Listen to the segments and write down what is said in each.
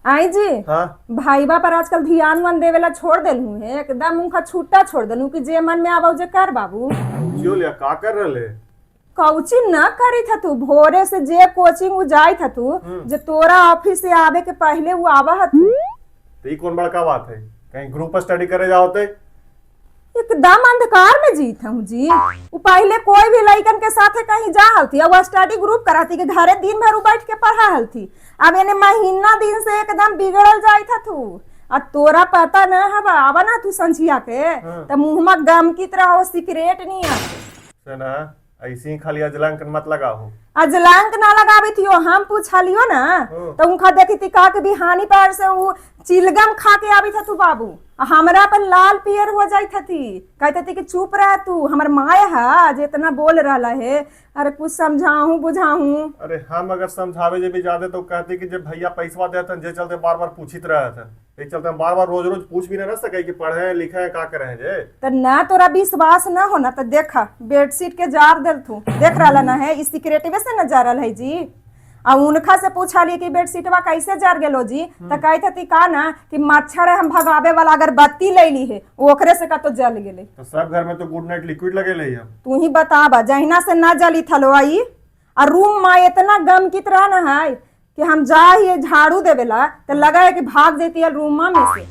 आई जी। हाँ। भाईबा पर आजकल ध्यान मन देवेला छोड़ देलहू है, एकदम उनका छुट्टा छोड़ देलहू कि जे मन में आवा जे कर बाबू। क्यों लिया का कर रहे? कौची न करी था तू, भोरे से जे कोचिंग उ जाई था तू, जे तोरा ऑफिस से आवे के पहले उ आवा हतू। तो ये कौन बड़का बात है, कहीं ग्रुप स्टडी करे जाओ तो? एकदम अंधकार में जीत हूँ जी। उ पहले कोई भी लइकन के साथे कहीं जा हलथी, अब स्टडी ग्रुप कराती के घरे दिन भर उ बैठ के पढ़ा हलथी। अब एने महीना दिन से एकदम बिगड़ल जाई था तू। आ तोरा पता न हवा, आवा ना तू संझिया के त मुंह में गमकित रहो, सिगरेट नहीं आते। से ना ऐसे ही खाली अजलंक मत लगाओ। अजलांक ना लगावे थी, हम पूछलियो ना तो उनका देखी थी कहा कि बिहानी पर से उ चिलगम खा के आवी था तू बाबू। आ हमरा पर लाल पियर हो जाई थी, कहते थी कि चुप रह तू, हमर माय है जे इतना बोल रहा है। अरे कुछ समझाऊं बुझाऊं। अरे हम अगर समझावे जे भी ज्यादा तो कहते कि जब भैया पैसवा देते जे चलते बार बार पूछित रहे थे, ये चलते हम बार बार रोज रोज पूछ भी ना सके कि पढ़े लिखे का करे जे। तो ना तोरा विश्वास ना हो ना तो देखा बेडशीट के जार देल तू देख रहा ना है, इस सिगरेटवे से न जारल है जी। आ उनखा से पूछाली कि बेडशीटवा कैसे जार गेलो जी, तो कहत हती का ना कि मच्छर है हम भगावे वाला अगरबत्ती ले ली है, ओकरे से का तो जल गेले। तो सब घर में तो गुड नाइट लिक्विड लगे ले हम। तू ही बताबा जहिना से ना जली थलो आई। आ रूम में इतना गमकित रहा ना है कि हम जा ही झाड़ू देवेला तो लगा है कि भाग जेती है रूमा में से।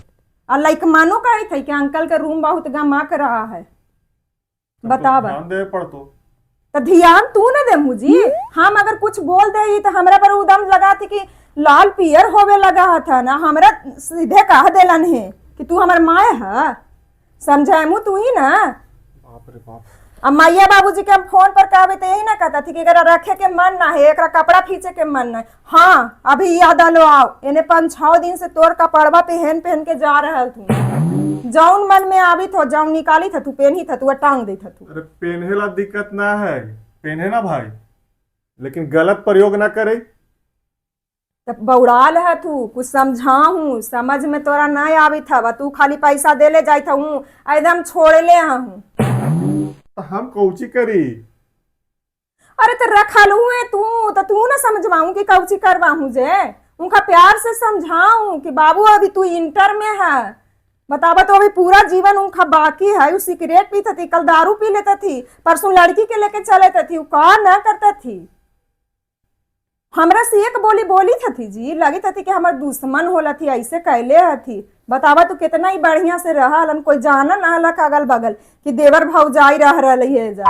आ लाइक मानो कही थे कि अंकल के रूम बहुत गमक रहा है। बताबा। ध्यान देवे पड़तो। तो ध्यान तू ना दे मुझी, हम अगर कुछ बोल दे तो हमरा पर उदम लगाती कि लाल पियर होवे लगा था ना, हमरा सीधे कह देलन है कि तू हमर माय है, समझामू तू ही ना। बाप रे बाप। अब मैया बाबूजी के हम फोन पर कहबे तो यही ना कहता थी कि एकरा रखे के मन ना है, एकरा कपड़ा खींचे के मन ना है। हाँ अभी याद आलो आओ एने 5-6 दिन से तोर कपड़वा पहन पहन के जा रहल तू, जौन मन में आवी थो जौन निकाली था तू पहनी था तू टांग दे था तू। अरे पहने ला दिक्कत ना है, पहने ना भाई, लेकिन गलत प्रयोग ना करे। तब बौड़ाल है तू, कुछ समझाऊं समझ में तोरा नहीं आवी था, तू खाली पैसा दे ले जाई था हूँ एकदम छोड़े ले हूँ। तो हम कौची करी? अरे तो रखल हुए तू तो तू ना समझवाऊं कि कौची करवाऊं जे, उनका प्यार से समझाऊं कि बाबू अभी तू इंटर में है, बतावा तो अभी पूरा जीवन उनका बाकी है। उ सिगरेट पीता थी, कल दारू पी लेता थी, परसों लड़की के लेके चले थी, उ का ना करता थी। हमरा से एक बोली बोली थी जी, लगी थी कि हमर दुश्मन होला थी, ऐसे कैले हथी। बतावा तू कितना ही बढ़िया से रहलन, कोई जाना ना हलक अगल बगल कि देवर भौजाई रह रही है जा।